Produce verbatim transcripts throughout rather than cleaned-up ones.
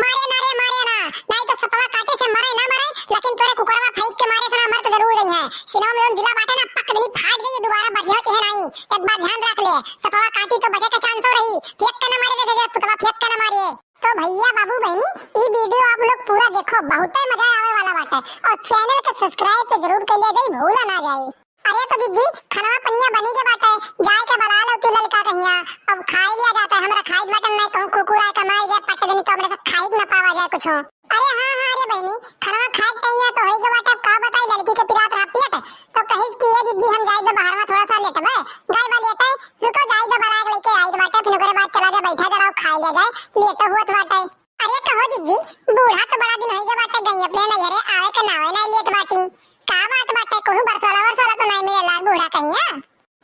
मारे ना रे, मारे ना, नाहीं तो सपवा काटे से मरे ना मरे, लेकिन तोरे कुकुरवा फाइट के मारे से ना मर तो जरूर गई है। सिनवा में जौन दिला बाटे ना, पक देनी फाट जाई, दोबारा बचियो चाहे नाहीं। एक बात ध्यान रख ले, सपवा काटी तो बचे के चांसो रही। फेंक के ना मारे रे, रे पुतवा, फेंक के ना मारे। तो भैया, बाबू, बहिनी, ई वीडियो आप लोग पूरा देखो, बहुते मजा आवे वाला बाटे। और चैनल के सब्सक्राइब तो जरूर कर लिया जाई, भूला ना जाई। अरे तो दीदी, खनवा पनिया बनी के बाटे, जाए के बलाए लौती ललका कहिया, अब खाए लिया जाता है, हमरा खाए बाटे, नाहीं कहूँ कुकुर आए कमाए जाए, पट देनी तो अपने से खाए के ना पावा जाए कुछो। अरे हाँ, हाँ, अरे बहिनी, खनवा खाए के कहिया तो होई के बाटे, अब का बताई, ललकी के पिरात रहा पेट, तो कहिस कि "ए दीदी, हम जाए दे बाहर में थोड़ा सा लेटबे", गए बा लेटे, "रुको, जाए दे बलाए के लेके आई बाटे, फिर ओकरे बाद चला जाए, बैठा जरा, खाए लिया जाए, लेटो हुआ बाटे।" अरे कहो दीदी, बूढ़ा तो बड़ा दिन होई गया बाटे, गई अपने नैहरे, आवे के नावे नाहीं लेत बाटी। का बात बाटे, कहूँ बरसोला वरसोला तो नाहीं मिलेला बूढ़ा कहिया?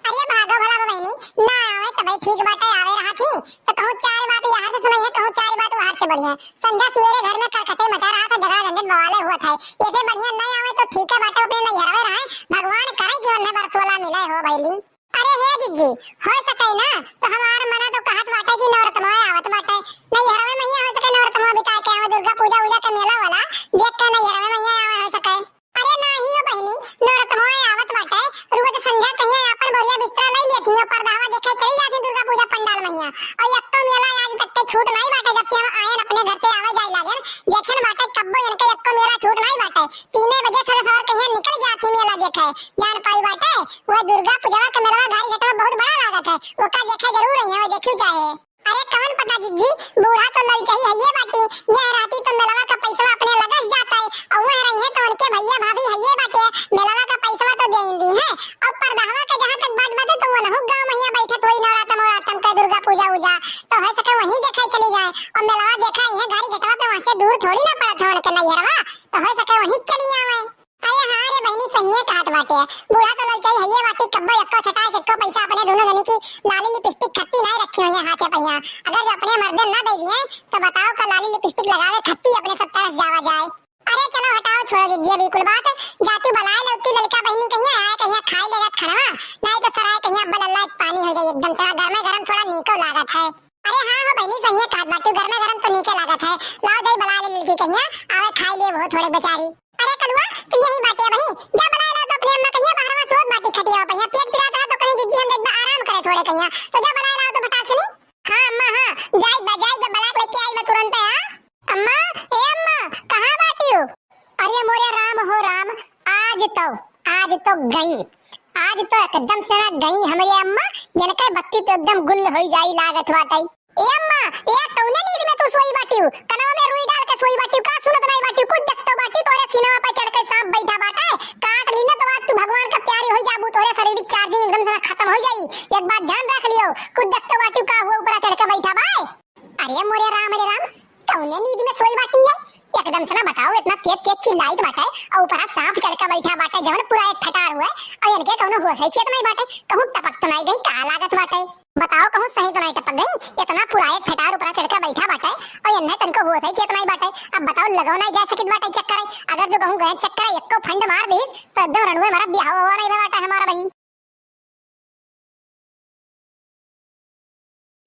अरे भागो भला बहिनी, ना आवे तबे ठीक बाटे, आवे रहा थी, तो कहूँ चार बात यहाँ से सुनाई है, कहूँ चार बात वहाँ से बढ़िया। संझा सुबेरे घर में करकचे मचा रहा था, झगड़ा झंझट बवाले हुआ था। ऐसे बढ़िया ना आवे तो ठीक है बाटे, अपने नैहरवे रहे, भगवान करे कि उन्हें बरसोला मिले हो भैली। अरे हे दीदी, हो सके ना, तो हमार मना तो कहत बाटे कि नवरतमवा आवत बाटे। नैहरवे मइया हो सके नवरतमवा बिता के आवे, दुर्गा पूजा उजा के मेला वाला देख के नैहरवे मइया आवे हो सके। अरे नाही हो बहिनी, नवरतमवा आवत बाटे, रोज संझा कहिया आपन बोरिया बिस्तरा लई लेती है, पर्दावा देखे चली जाती दुर्गा पूजा पंडाल मइया। और यक्को मेला आज तक के छूट नाही बाटे, जब से हम आयन अपने घर से आवे जाए लागन, देखन बाटे कब्बो इनके यक्को मेला छूट नाही बाटे। तीने बजे से सवेर कहिया निकल जाती मेला देखे, जान पाई बाटे। वह दुर्गा पूजवा के मेलवा घारी घटवा बहुत बड़ा लागत है, ओका देखे जरूर रही है, देखियो चाहे। अरे कवन पता दीदी, बूढ़ा तो ललचाई हइये बाटी, यह रहती तो मेलवा का पैसवा अपने लगस जाता है, और वह रही है तो उनके भैया भाभी हइये बाटे, मेलवा का पैसवा तो दे दी है। और परदहवा के जहाँ तक बात बाटे तो वनहु गाँव में हिया बैठत होई नवरातम वरातम के दुर्गा पूजा उजा, तो हो सके वहीं देखे चली जाए, और मेलवा देखे है घारी घटवा पे, वहाँ से दूर थोड़ी ना पड़त है उनके नैहरवा, तो हो सके वहीं चली आवे। अरे हाँ रे बहिनी, सहिये कहत बाटे। बूढ़ा तो ललचाई हइये बाटी, कब्बो एक्को छटाए के एक्को पैसा अपने दुनो जनी की लाली लिपस्टिक खत्ती नाहीं रखी हुई है हाथे पहिया। अगर जो अपने मर्दन ना दे दिए तो बताओ का लाली लिपस्टिक लगावे खत्ती अपने सब तरस जावा जाए। अरे चलो हटाओ, छोड़ो दीदी अभी कुल बात। जाती बलाए लौती ललका बहिनी कहिया आए, कहिया खाए लेगत खनवा, नाहीं तो सराय कहिया बलल्ला पानी हो जाए एकदम से, गर्मा गरम थोड़ा नीको लागत है। अरे हाँ हो बहिनी, सहिये कहत बाटू, गर्मा गरम तो नीके लागत है। लाओ जाई बलाए ले ललकी कहिया, आवे खाए लिए वो थोड़े बेचारी। अरे कलुआ, तू यही बाटे बही, जा बलाए ला तो अपने अम्मा कहिया, बाहरवा सोत बाटी खटिया पहिया, पेट पिरात रहा तो कहीं दीदी हम एक बार आराम करे थोड़े कहिया, तो जा बलाए ला तो फटाक से नी। हाँ अम्मा हाँ, जाई बा, जाई बा, बलाक लेके आई बा तुरंते, हाँ। अम्मा, ए अम्मा, कहाँ बाटियो? अरे मोरे राम हो राम, आज तो, आज तो गई, आज तो एकदम से ना गई हमरे अम्मा, जिनके बत्ती तो एकदम गुल होई जाई लागत बाटे। ए अम्मा, ए कौने नींद में तू सोई बाटियो? कनवा में रुई डाल के सोई बाटियो? का सुनत नाई बाटियो? कुछ देखतो बाटी, तोरे सीनवा पे चढ़ के सांप बैठा बाटे, काट ली ना तो आज तू भगवान का प्यारी होई जाबू, तोरे शरीर की charging एकदम से ना खत्म होई जाई। एक बात ध्यान रख लियो, कुछ देखतो बाटियो का हुआ ऊपरा चढ़ के बैठा बाए? अरे मोरे राम रे राम, कौने नींद में सोई बाटी है? एकदम से ना बताओ, इतना तेज तेज चिल्लाइत बाटे और ऊपरा सांप चढ़ के बैठा बाटे, जवन पूरा एक फटार हुए और इनके कौनो होश है चेत नहीं बाटे, कहूँ टपक तो नहीं गई, का लागत बाटे? बताओ कहूँ सही तो नहीं टपक गई, इतना पूरा एक फटार ऊपरा चढ़ के बैठा बाटे और इन्हें तनको होश है चेत नहीं बाटे। अब बताओ लगो नहीं जा सकित बाटे चक्कर है, अगर जो कहूँ गए चक्कर है, एको फंड मार दीस तो एकदम रणुए मारा बिहाव हुआ नहीं बाटे हमारा बहिन।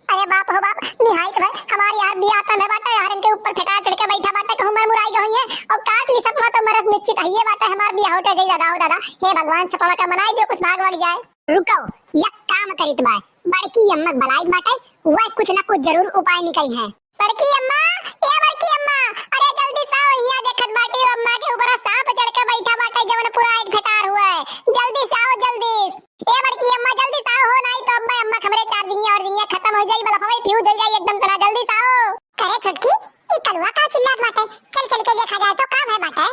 अरे बाप हो बाप, निहायत भाई, हमार यार बियाह तय में बाटे, यार इनके ऊपर फेटार चढ़ के बैठा बाटे, कहूँ मर मुराई गई है, और काट ली सपना तो मरत निश्चित है, ये बाटे हमार बियाह हो जाई दादा, हो दादा, हे भगवान सपना का बनाई दियो, कुछ भाग वाग जाए। रुको, यक काम करित बा, बड़की अम्मा बलाइत बाटे, वह कुछ ना कुछ जरूर उपाय निकली है। बड़की अम्मा, ए बड़की अम्मा, अरे जल्दी से आओ, हिया देखत बाटी, अम्मा के ऊपर सांप चढ़ के बैठा बाटे, जवन पूरा एक फटार हुआ है, जल्दी से आओ, जल्दी। ए बड़की अम्मा, जल्दी से आओ हो, नाई तो अम्मा, अम्मा हमरे charging और जिंगिया खत्म हो जाई, बल्ब हवाई fuse हो जाई एकदम से ना, जल्दी से आओ। करे छोटकी, ई कलुआ का चिल्लात बाटे? चल, चल के देखा जाए तो का भय बाटे।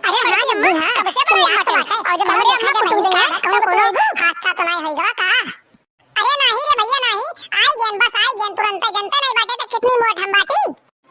अरे हाँ बड़की अम्मा, दीदी, हाँ, कब से चिल्लात बाटे? और जब चलो हमरे देखा अम्मा जाए कुटुम नहीं से क्या है, कौन तब कोनो तो हादसा तो नहीं होइगा का? अरे नाही रे भैया नाही, आई गेन, बस आई गेन, तुरंते जनते नहीं बाटे तो कितनी मोट हम बाटी।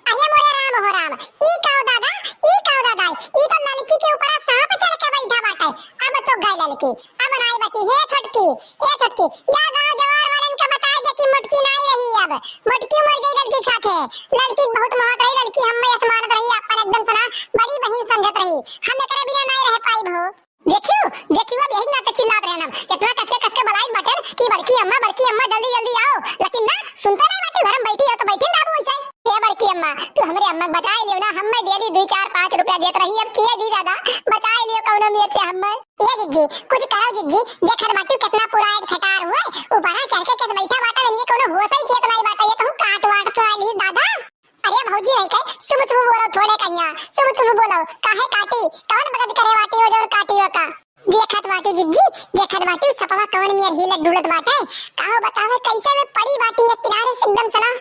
अरे मोरे राम हो राम, ई काओ दादा, ई काओ दादा, ई तो ललकी के ऊपर सांप चढ़ के बैठा बाटे। अब तो गई ललकी, अब नाई बची। हे छोटकी, हे छोटकी, जा गाँव जवार वालन के बताई दे कि मोटकी नाई रही, अब मोटकी मर गई ललकी के साथे। ललकी बहुत मोहत रही, ललकी हम्मे आसमान रही, अपन एकदम सना बड़ी बहिन समझत रही। हम एकरे बिना नाई रह पाई भो। देखियो, देखियो, अब यही नाते चिल्लात रहन हम। इतना कसके, कसके बलाइत बाटेन कि बड़की अम्मा, बड़की अम्मा, जल्दी, जल्दी आओ। लेकिन ना, सुनते नहीं बाटी, घर में बैठी है तो बैठी ना रहबू ऐसे। हे बड़की अम्मा, तू हमरे अम्मा बचाइ लियो ना, हम्मे daily दुइ चार पाँच रुपया देत रही, अब किए दी दादा, बचाइ लियो कउनो मेर से हम्मे। ए जिज्जी, कुछ करो जिज्जी, देखत बाटू केतना पूरा एक खटार हुए, ऊपरा चढ़ के केस बैठा बाटा, इनके कउनो होश ही चेत नाई बाटा, ये कहूँ काट वाट तो आइली दादा। अरे भौजी रही के, सुबह सुबह बोलो थोड़े कहिया, सुबह सुबह बोलो, काहे काटी, कवन बगत करे वाटी हो जउन काटी हो का? देखत बाटू जिज्जी, देखत बाटू सपवा कवन मेर हिलत डुलत बाटे, काहो बतावे कइसे में पड़ी बाटी एक किनारे से एकदम सना।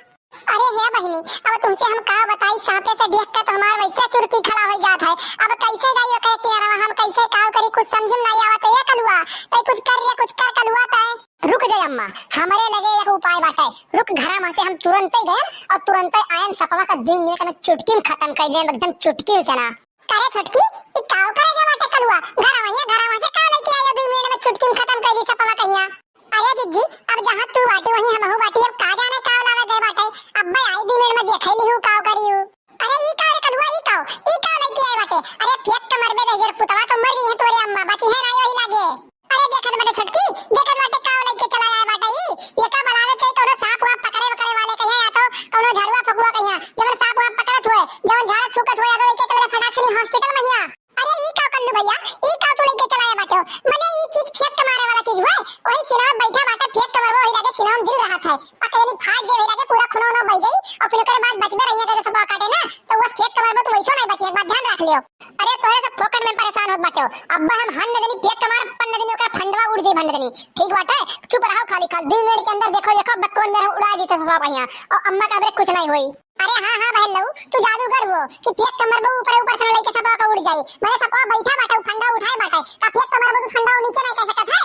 अरे हे बहिनी, अब तुमसे हम का बताई, साँपे से देख के तो हमार वैसे चुरकी खड़ा होइ जात है। अब कइसे जाई ओकरे किनारवा, हम कइसे काव करी, कुछ समझ में नाई आवत है। ए कलुआ, तै कुछ कर रे, कुछ कर कलुआ तै। रुक जा अम्मा, हमरे लगे एक उपाय बाटे। रुक, घरा में से हम तुरंते गए और तुरंते आयन, सपवा का दुइ मिनट में चुटकी में खत्म कर देब, एकदम चुटकी में सना। करे छोटकी, ई काव करे के बाटे कलुआ? घरवा, ये घरवा से काव लइके आयो, दुइ मिनट में चुटकी में खत्म कर दी सपवा कहिया। अरे जिज्जी, अब जहाँ तू बाटी वहीं हमहू बाटी, अब का जाने काव लावे गए बाटे। अब्बे आई दुइ मिनट में देखै लिहू काव करियो। अरे ई काव रे कलुआ, ई काव, ई काव लइके आए बाटे? अरे फेंक के मरबे दहिजर पुतवा, तो मर गई है तोरे अम्मा, बची है ना यही लागे। अरे देखत बाटे छोटकी, देखत बाटे काव लइके चला आए बाटे ई। एका बुलावे चाही कउनो साँप वाप पकड़े वकड़े वाले कहिया, या तो कउनो झाड़ुआ फकुआ कहिया, जवन साँप वाप पकड़त हुए, जवन झाड़त फूकत हुए, या तो लइके चले फटाक से hospital में हिया। अरे ई का कल्लू भइया, ई का तू लइके चला आए बाटे? मने ई चीज फेंक के मारे वाला चीज हुए, वही सीना में बैठा बाटे, फेंक के मरबो, वही लागे सीना में दिल रहत है, पकड़नी फाट जे, वही लागे पूरा खूनो उनो बह जाई, और फिर ओकरे बाद बचबे रहिए, जैसे सपवा काटे ना, तो वो फेंक के मरबो, तुम वैसो नहीं बचिए, एक बात ध्यान रख लियो। अरे तोहरे से फोकट में परेशान होत बाटे। अब्बा हम हन नदनी फेंक के मार, पन नदनी ओकर फंडवा उड़ जाई भन नदनी। ठीक बाटे, चुप रहो खाली खाल। दुइ मिनट के अंदर देखो, देखो अब्बा कौन मेरा उड़ा दी थे सपवा पहिया। और अम्मा का अबरे कुछ नहीं होई। अरे हाँ, हाँ बहन लऊ, तू जादूगर हो कि फेंक के मरबो ऊपर ऊपर से लइके सपवा का उड़ जाई। मने सपवा बैठा बाटे, उ फंडा उठाए बाटे। का फेंक के मरबो तू फंडा नीचे नहीं कह सकत है?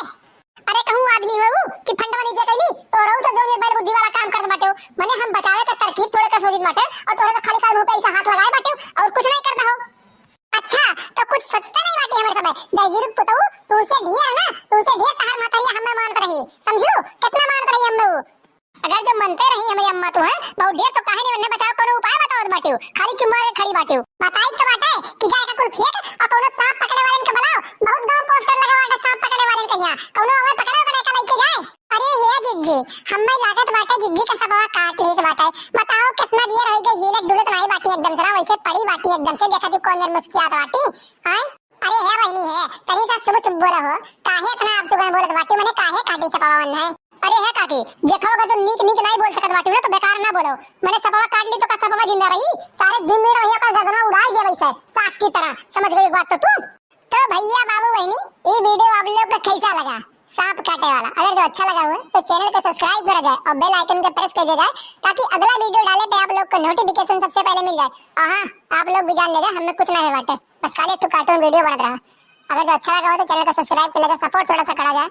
अरे कहूँ आदमी हो कि फंडवा नीचे कैली, तो रहू से जो ये बैल बुद्धि वाला काम करत बाटे। मने हम बचावे का तरकीब थोड़े का सोचित बाटे, और तोहरे तो खाली खाल मुंह पे ऐसा हाथ लगाए बाटे और कुछ नहीं करता हो। अच्छा, तो कुछ सोचते नहीं बाटे हमरे समय। दहिजरू पुतऊ, तू से ढेर ना, तू से ढेर तहार महतरिया हमें मानत रही, समझू? कितना मानत रही हमें वो। अगर जो मनते रही हमरी अम्मा तू, हैं, बहुत ढेर तो काहे नहीं, उन्हें बचाओ, कोनो उपाय बताओ बाटियो, खाली चुम्मा के खड़ी बाटियो। बताई तो बाटे कि जाए का कुल फेंक और कोनो सांप पकड़े वाले के बुलाओ, बहुत गांव पोस्टर लगा बाटे सांप पकड़े वाले के यहाँ, कोनो अगर पकड़े वकड़े का लेके जाए। अरे हे जिज्जी, हमें लागत बाटे जिज्जी का सबवा काट लेत बाटे। बताओ कितना देर हो गई, हिलत डुलत नहीं बाटी एकदम से, वैसे पड़ी बाटी एकदम से, देखा तू कौन देर मुस्कियात बाटी, हैं? अरे हे बहिनी हे, तनी सा सुब सुब बोला हो, काहे इतना आप सुबह बोलत बाटी, मने काहे काटी सपवा मन है? अरे हे काकी, देखो अगर जो नीक नीक नहीं बोल सकत बाटी ना तो बेकार ना बोलो, मने सपवा काट ली तो का सपवा जिंदा रही? सारे दिन में रही ओकर गर्दनवा उड़ाई देबै से, साग की तरह, समझ गई एक बात तो तू? तो भैया बाबू बहिनी, ये वीडियो आप लोग का कैसा लगा? सांप काटे वाला। अगर जो अच्छा लगा हो तो चैनल को सब्सक्राइब करा जाए और बेल आइकन को प्रेस कर दिया जाए, ताकि अगला वीडियो डाले पे आप लोग को नोटिफिकेशन सबसे पहले मिल जाए। और हाँ, आप लोग भी जान लेगा, हमें कुछ नहीं बाटे, बस खाली एक ठो कार्टून वीडियो बनत रहा। अगर जो अच्छा लगा हो तो चैनल को सब्सक्राइब कर लेगा, सपोर्ट थोड़ा सा करा जाए।